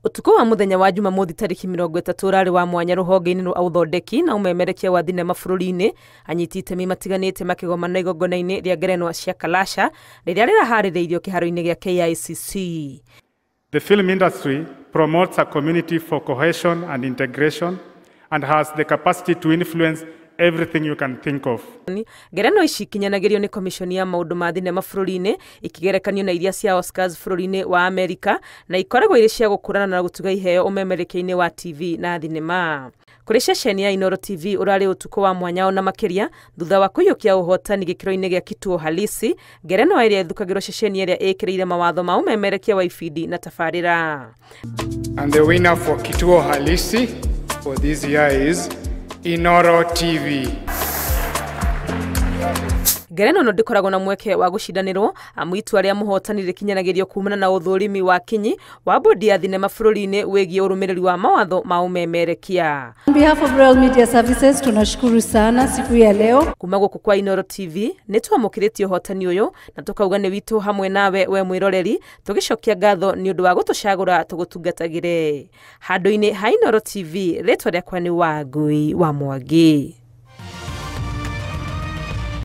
Ũtukũ wa mũthenya wa Jumamothi tarĩki 30 ũrarĩ wa mwanya rũhonge-inĩ rwa ũthondeki na ũmemerekia wa thinema bũrũri-inĩ, anyiti itemi matiganĩte makĩgomana igongona-inĩ rĩa ngerenwa cia Kalasha rĩrĩa rĩraharĩrĩirio kĩharo-inĩ gĩa KICC. The film industry promotes a community for cohesion and integration and has the capacity to influence everything you can think of. Ngerenwa ici ikinyanagĩrio nĩ komishoni ya maũndũ ma thinema bũrũri-inĩ, ikigerekanio na iria cia Oscars bũrũri-inĩ wa Amerika, na ikoragwo irĩ cia gũkũrana na gũtuga iheo ũmemerekia-inĩ wa TV na thinema. Kũrĩ ceceni ya Inooro TV ũrarĩ ũtukũ wa mwanya ona makĩria thutha wa kũiyũkia ũhotani gĩkĩro-inĩ gĩa Kituo Halisi, ngerenwa ĩrĩa ĩthukagĩrwo ceceni ĩrĩa ĩkĩrĩire mawatho ma ũmemerekia wa ibindi na tabarĩra. And the winner for Kituo Halisi for this year is Inooro TV. Ngerenwa ĩno ndĩkoragwo na mweke wa gũcindanĩrwo amu itua rĩa mũhotani rĩkinyanagĩrio kumana na ũthũrimi wa kinyi wa bodi ya thinema bũrũri-inĩ wĩgiĩ ũrũmĩrĩri wa mawatho ma ũmemerekia. On behalf of Royal Media Services, tunashukuru sana siku ya leo. Kuma gũkũ kwa Inooro TV nĩ twamũkĩrĩtie ũhotani ũyũ na tũkauga nĩ witũ hamwe nawe we mwĩroreri, tũgĩcokia ngatho nĩ ũndũ wa gũtũcagũra tũgũtungatagĩre. Handũ-inĩ ha Inooro TV, rĩtwa rĩakwa nĩ Wangui wa Mwangi.